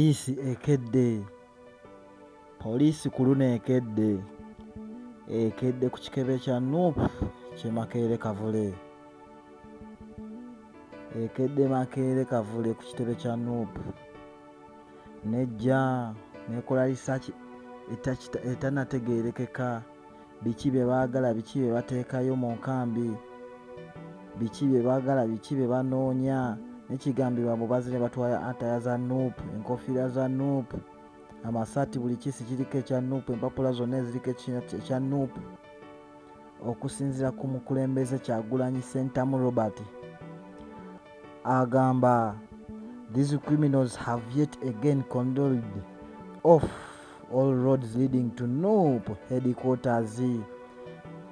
Poliisi ekedde. Poliisi ku luno ekedde. Ekedde ku kikebe kya Nup ky'e Makerere Kavule. Ekedde Makerere Kavule ku kitebe kya Nup. N'ejja n'ekola risaaki etannategeerekeka. Biki bye baagala, biki bye bateekayo mu nkambi, biki bye baagala, biki bye banoonya. Nekigambibwa mbu bazze ne batwala attire za Nup, enkofiira za Nup, amasaati, buli kiisi kiriko ekya Nup, empapula zonna eziriko ekya Nup. Okusinziira ku mukulembeze Kyagulanyi Ssentamu Robert, agamba these criminals have yet again cordoned off all roads leading to Nup headquarters,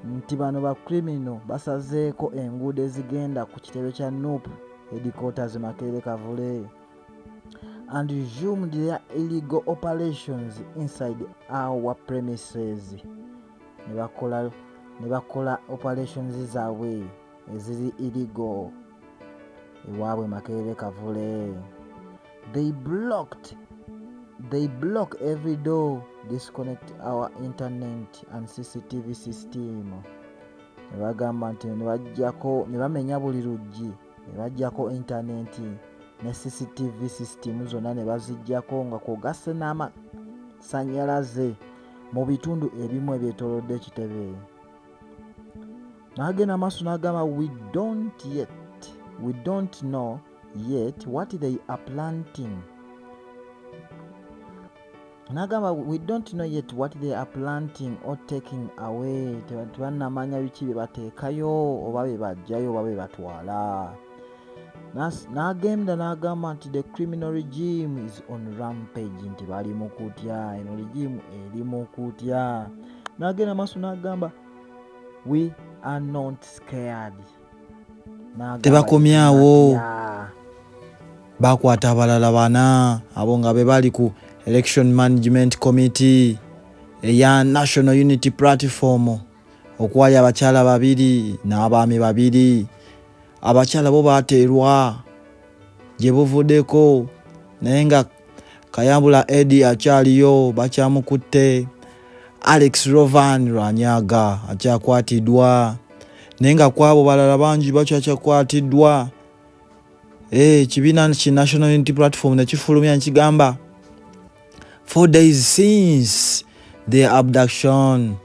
nti bano ba criminal basazeeko enguudo ezigenda ku kitebe kya Nup headquarters Makerere Kavule and resumed their illegal operations inside our premises, ne bakola operations zaabwe eziri illegal ewaabwe Makerere Kavule. They block every door, disconnect our internet and CCTV system. Ne bagamba nti ne bajjako ne bamenya buli luggi, ne bajjako intaneti ne CCTV system zonna ne baziggyako, nga kw'ogasse n'amasannyalaze mu bitundu ebimu ebyetoolodde ekitebe. N'agenda maaso n'agamba we don't know yet what they are planting. N'agamba we don't know yet what they are planting or taking away. Tebannamanya biki bye bateekayo oba bye baggyayo oba bye batwala. N'agenda n'agamba nti the criminal regime is on rampage, nti bali mu kutya, eno regime eri mu kutya. N'agenda maaso n'agamba we are not scared. N'agamba Tebakomyawo. tebatya. Bakwata abalala bana, abo nga be bali ku Election Management Committee eya National Unity Platform, okwali abakyala babiri n'abaami babiri. Abakyala bo bateerwa gye buvuddeko, naye nga Kayambula Edi akyaliyo, bakyamukutte. Alex Rovan Lwanyaga akyakwatiddwa, naye nga kwabo balala bangi bakyakyakwatiddwa. Ekibiina ki National Unity Platform nekifulumya nekigamba 4 days since their abduction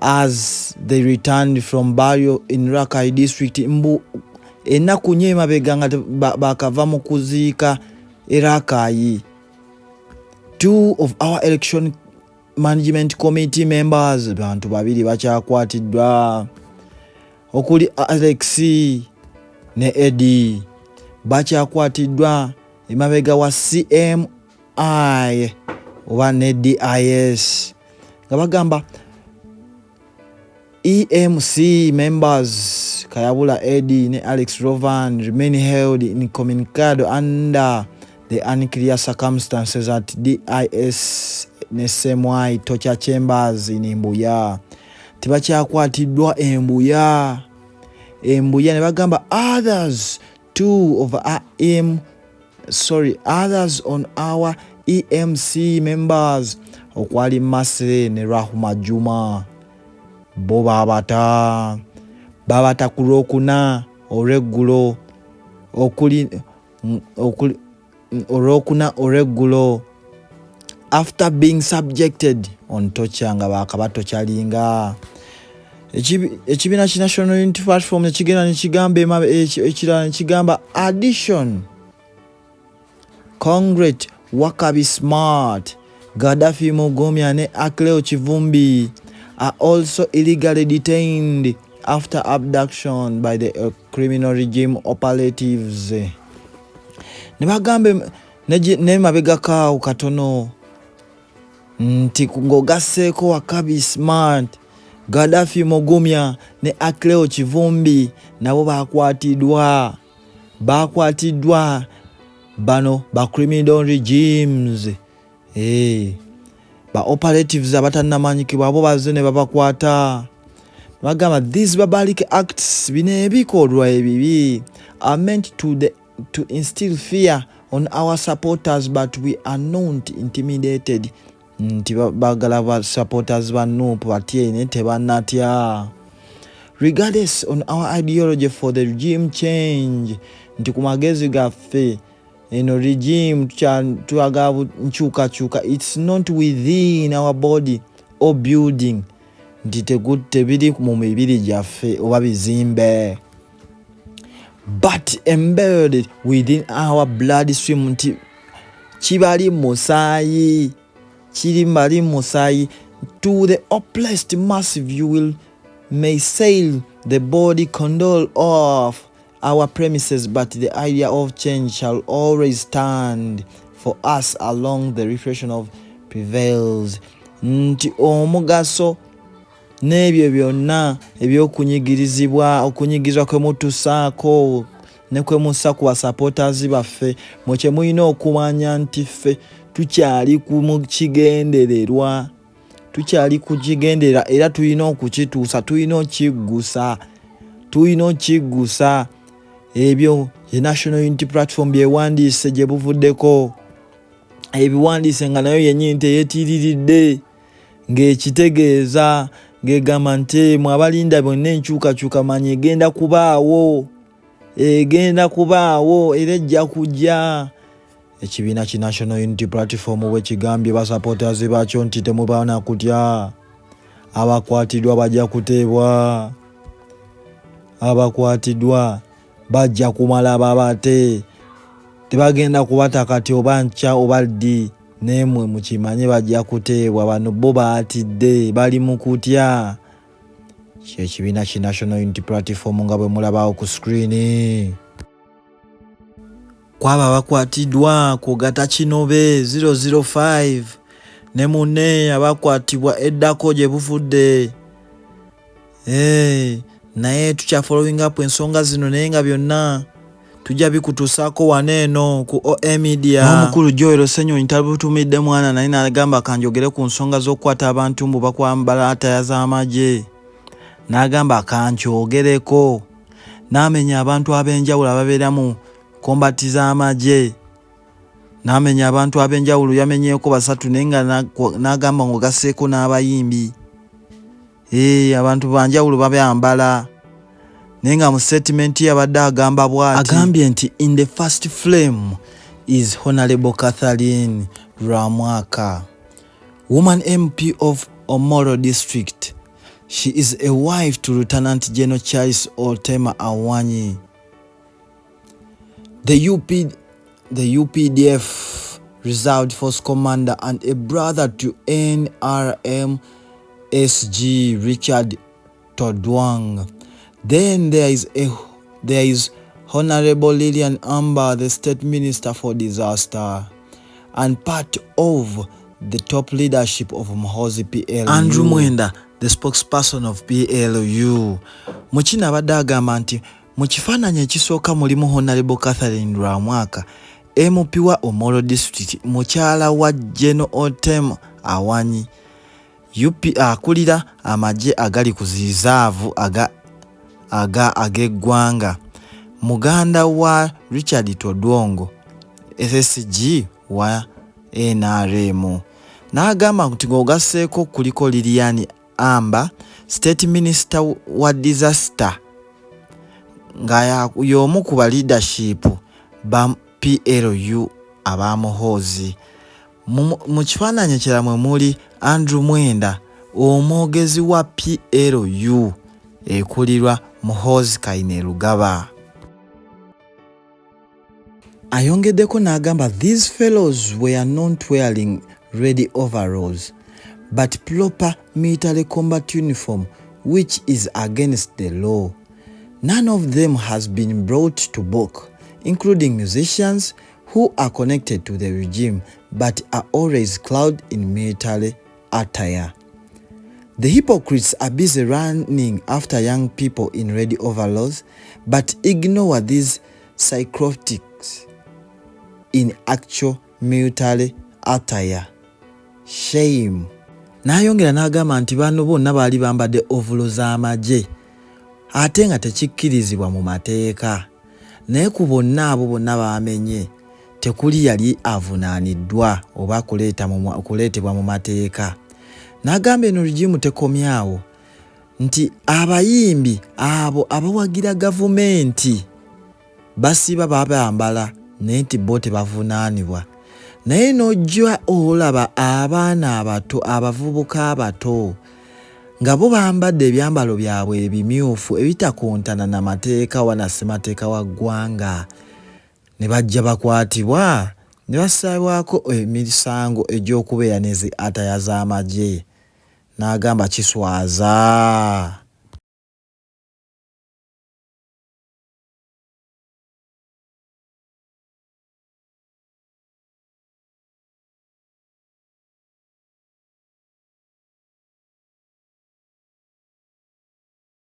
as they returned from burial in Rakai District, mbu ennaku 4 emabega nga bakava mu kuziika e Rakai. Two of our election management committee members, bantu babiri bakyakwatiddwa, okuli Alex ne Eddie, bakyakwatiddwa emabega wa CMI oba ne DIS, nga bagamba EMC members Kayabula Eddie ne Alex Rovan remain held incommunicado under the unclear circumstances at DIS ne CMI torture chambers in Mbuya. Tebakyakwatiddwa Embuya, Embuya. Ne bagamba others two of our M, sorry, others on our EMC members, okwali Masre ne Rahuma Juma, bo babata ku Lwokuna olweggulo, okuli Olwokuna olweggulo, after being subjected on torture, nga bakabatorturinga. Ekibiina ki National Unity Platform nekigenda nekigamba ekirala nekigamba addition Congrat Wakabi Smart, Gaddafi Mugumya ne Akleo Kivumbi are also illegally detained after abduction by the criminal regime operatives. Ne bagamba nemabegakaawo katono nti ng'ogasseeko Wakabi Smart, Gaddafi Mugumya ne Akleo Kivumbi, nabo bakwatiddwa bano ba criminal regimes, ba operatives abatannamanyikibwa, abo bazze ne babakwata. Bagamba these barbaric acts, bino ebikolwa ebibi, are meant to instill fear on our supporters but we are not intimidated nti bagala ba supporters ba NUP batye naye tebanatya. Regardless on our ideology for the regime change nti ku magezi gaffe eno regime twagala nkyukakyuka, it's not within our body or building nti tebiri mu mibiri gyaffe oba bizimbe, but embedded within our blood stream nti kibali musaayi, kiri bali musaayi. To the oppressed massive you will may sail the body condole off our premises, but the idea of change shall always stand for us along the repression of prevails nti omugaso n'ebyo byonna ebyokunyigirizibwa, okunyigirizwa kwe mutusaako ne kwe mussa ku basupporters baffe, mwe kye mulina okumanya nti ffe tukyali ku kigendererwa, tukyali kukigenderera era tulina okukituusa, tulina okiggusa, tulina okiggusa. Ebyo ye National Unity Platform byewandiise gye buvuddeko, ebiwandiise nga nayo yennyini teyeetiriridde, ng'ekitegeeza ng'egamba nti mwe abalinda bonna enkyukakyuka, manya egenda kubaawo, egenda kubaawo era ejja kujja. Ekibiina ki National Unity Platform bwe kigambye basupporters bakyo nti temubaana kutya, abakwatiddwa bajja kuteebwa, abakwatiddwa bajja kumala babate, tebagenda kubata kati oba nkya oba ddi, nemwe mukimanye bajja kuteebwa. Bano bo baatidde, bali mu kutya. Kyekibiina ki National Unity Platform nga bwe mulabawo ku screen. Kwabo abakwatiddwa kwogata Kinobe 005 ne munne abakwatibwa eddako gye buvudde. Hey, naye tukya following up ensonga zino, naye nga byonna tujja bikutuusaako wano eno ku OA Media. N'omukulu Joel Ssenyonyi tabutumidde mwana, naye n'agamba kanjogere ku nsonga z'okukwata abantu mbu bakwambala attire z'amagye, n'agamba kankyogereko, n'amenya abantu ab'enjawulo ababeera mu combat z'amagye, n'amenya abantu ab'enjawulo, yamenyeeko basatu, naye nga n'agamba ng'ogasseeko n'abayimbi. Ee, abantu banjawulo babyambala, naye nga mu statement yabadde agamba bw'ati, agambye nti in the first frame is Honorable Catherine Lwamwaka, woman MP of Omoro District. She is a wife to Lieutenant General Charles Otema Awanyi, the UPDF Reserved Force Commander and a brother to NRM SG Richard Todwong. Then there is Honorable Lilian Amber, the State Minister for Disaster, and part of the top leadership of Muhoozi PLU. Andrew Mwenda, the spokesperson of PLU. Mu kino abadde agamba nti mu kifaananyi ekisooka mulimu Honorable Catherine Lwamwaka, MP wa Omoro District, mukyala wa General Otem Awanyi, UP akulira amagye agali ku reserve aga aga ag'eggwanga, muganda wa Richard Todwongo, SSG wa NRM. N'agamba nti ng'ogasseeko kuliko Lilian Amber, State Minister wa Disaster, nga y'omu ku ba leadership ba PLU aba Muhoozi. Mu kifaananyi ekirala mwe muli Andrew Mwenda, omwogezi wa PLU ekulirwa Muhoozi Kainerugaba. Ayongeddeko n'agamba these fellows were not wearing red overalls but proper military combat uniform, which is against the law. None of them has been brought to book, including musicians who are connected to the regime but are always clad in military attire. The hypocrites are busy running after young people in red overalls but ignore these psychotics in actual military attire. Shame. N'ayongera n'agamba nti bano bonna baali bambadde ovulo z'amagye ate nga tekikkirizibwa mu mateeka, naye ku bonna abo bonna bamenye. tekuli yali avunaaniddwa oba kuleetebwa mu mateeka. N'agamba eno regime tekomyawo nti abayimbi abo abawagira gavumenti basiba babambala naye nti bo tebavunaanibwa. Naye n'ojja olaba abaana abato, abavubuka abato nga bo bambadde ebyambalo byabwe ebimyufu ebitakontana na mateeka oba na ssemateeka wa ggwanga ne bajja bakwatibwa ne bassibwako emisango egy'okubeera ne zi attire z'amagye. N'agamba kiswaza.